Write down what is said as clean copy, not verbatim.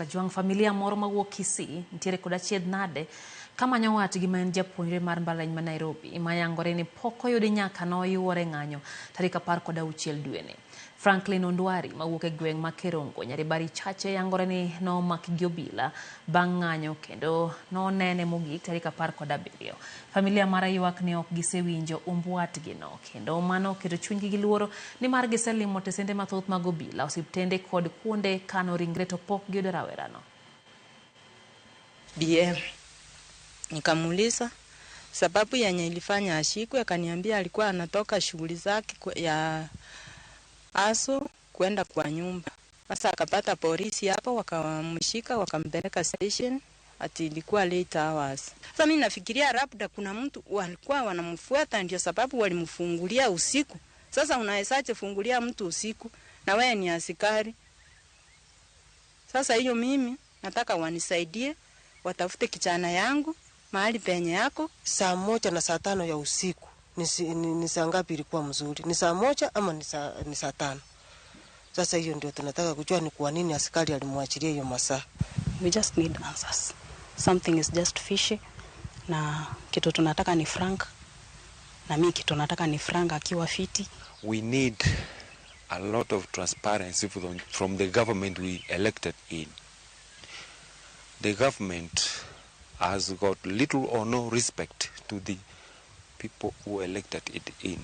Ajwang', familia moro mawuok Kisii nitiere kod achiedh nade kamanyo watgi ma en japuonjre mar mbalariany ma Nairobi mayangore ni pok oyudi nyaka noyuore ng'anyo tarik 16 dweni. Franklin Ondwari mawuok e gweng' ma Kerongo, Nyaribari Chache yangore ni nomak gi obila bang' ng'anyo kendo nonene mogik tarik 17. Familia mare ywak ni ok gisewinjo umb watgino kendo mano oketo chunygi gi luoro nimar giselimo tesende mathoth mag obila, osiptende kod kuonde kano ringre to pok giyudo rawerano. BM. Nikamuuliza sababu yenye ilifanya ashikwe, akaniambia alikuwa anatoka shughuli zake ya aso kwenda kwa nyumba. Sasa akapata polisi hapo, wakamshika wakampeleka station, ati ilikuwa late hours. Sasa mimi nafikiria labda kuna mtu walikuwa wanamfuata, ndio sababu walimfungulia usiku. Sasa unawezaje fungulia mtu usiku na wewe ni askari? Sasa hiyo mimi nataka wanisaidie, watafute kijana yangu mahali penye yako. Saa 1 na saa 5 ya usiku ni saa ngapi ilikuwa mzuri? Ni saa 1 ama ni saa 5? Sasa hiyo ndio tunataka kujua ni kwa nini askari alimwachilia hiyo masaa. We just need answers. Something is just fishy. Na kitu tunataka ni Frank. Na mimi kitu nataka ni Frank akiwa fiti. We need a lot of transparency from the government we elected in. The government has got little or no respect to the people who elected it in.